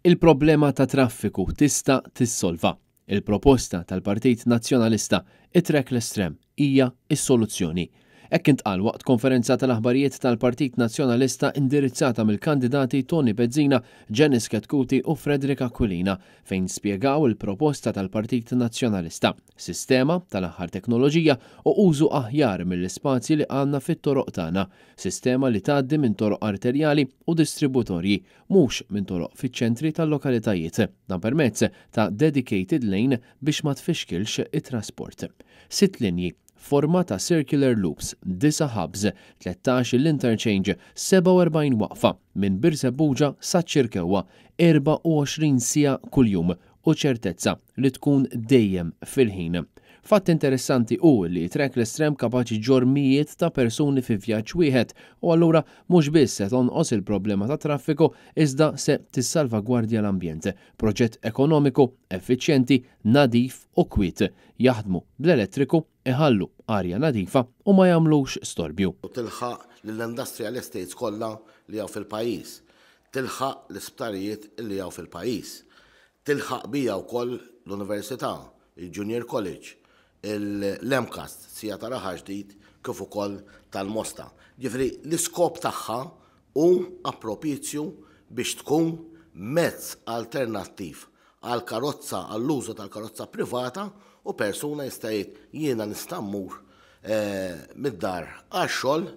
Il-problema ta' traffiku tista' tissolva. Il-proposta tal-Partit Nazzjonalista, it-trackless tram, hija s-soluzzjoni. Hekk intqal waqt konferenza tal-aħbarijiet tal-Partit Nazzjonalista indirizzata mill-kandidati Toni Bezzina, Janice Chetcuti u Frederick Aquilina fejn spjegaw il-proposta tal-Partit Nazzjonalista, sistema tal-aħħar teknoloġija u użu aħjar mill-ispazji li għandna fit-toroq tagħna, sistema li tgħaddi minn toroq arterjali u distributorji, mhux minn toroq fiċ-ċentri tal-lokalitajiet, dan permezz ta' dedicated lane biex ma tfixkilx it-trasport. Sitt linji, forma ta' circular loops, disa' hubs, 13-il interchange, 47 waqfa, minn Birżebbuġa saċ-Ċirkewwa, 24 siegħa kuljum u ċertezza li tkun dejjem fil-ħin. Fatt interessanti hu li trackless tram kapaċi ġġorr mijiet ta' persuni fi vjaġġ wieħed u allura mhux biss se tonqos il-problema tat-traffiku iżda se tissalvagwardja l-ambjent. Proġett ekonomiku, effiċjenti, nadif u kwiet. Jaħdmu bl-elettriku, iħallu arja nadifa u ma jagħmlux storbju. U tilħaq lill-industrial estates kollha li hawn fil-pajjiż. Tilħaq l-isptarijiet li hawn fil-pajjiż. Tilħaq bija wkoll l-Università, il-Junior College, l-MCAST, sija ta' Raħal Ġdid kif ukoll tal-Mosta. Ġifieri l-iskop tagħha hu appropizju biex tkun mezz alternattiv għall-karozza, għall-użu tal-karozza privata u persuna jista' jgħid jiena nista' mmur mid-dar għax-xogħol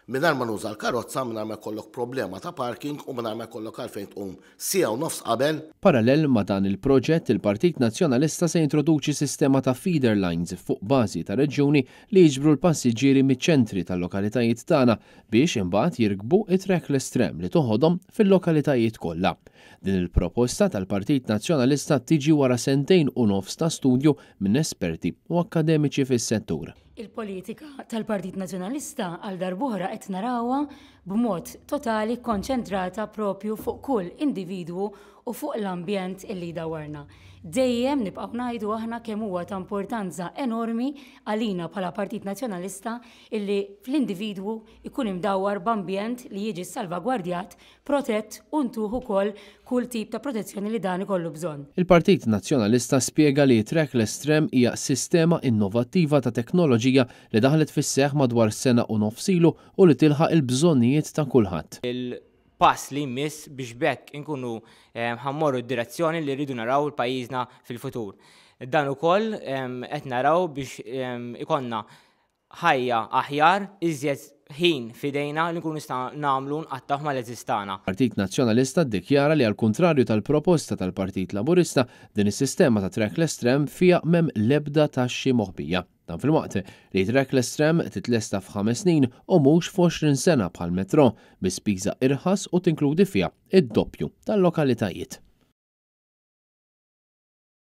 mingħajr ma nuża l-karozza, mingħajr ma jkollok problema ta' parking u mingħajr ma jkollok għalfejn tqum siegħa u nofs qabel. Parallel ma' dan il-proġett, il-Partit Nazzjonalista se jintroduċi sistema ta' feeder lines fuq bażi ta' reġjuni li jiġbru l-passiġġieri miċ-ċentri tal-lokalitajiet tagħna biex imbagħad jirkbu it-trackless tram li toħodhom fil-lokalitajiet kollha. Din il-proposta tal-Partit Nazzjonalista tiġi wara sentejn u nofs ta' studju minn esperti u akkademiċi fis-settur. Il-politika tal-Partit Nazzjonalista għal darb'oħra qed narawha b'mod totali kkonċentrata propju fuq kull individwu u fuq l-ambjent illi jdawwarna. Dejjem nibqgħu ngħidu aħna kemm huwa ta' importanza enormi għalina bħala Partit Nazzjonalista illi fl-individwu jkun imdawwar b'ambjent li jiġi ssalvagwardjat protett u ntuh ukoll kull tip ta' protezzjoni li dan ikollu bżonn. Il-Partit Nazzjonalista spjega li t-Trackless Tram hija sistema innovattiva ta' teknoloġija li daħlet fis-seħħ madwar sena u nofs ilu u li tilħaq il-bżonnijiet ta' kulħadd. Il-pass li jmiss biex b'hekk inkunu ħa mmorru d-direzzjoni li rridu naraw pajjiżna fil-futur. Dan ukoll qed naraw biex ikollna ħajja aħjar, iżjed ħin f'idejna li nkunu nistgħu nagħmlu nqattgħuh mal-għeżież tagħna. Partit Nazzjonalista ddikjara li għall-kuntrarju tal-proposta tal-Partit Laburista, din is-sistema ta' trackless tram fiha m'hemm l-ebda taxxi moħbija. Dan filwaqt li trackless tram titlesta f'ħames snin u mhux f'20 sena bħall-metro, bi spiża irħas u tinkludi fiha id-doppju tal-lokalitajiet.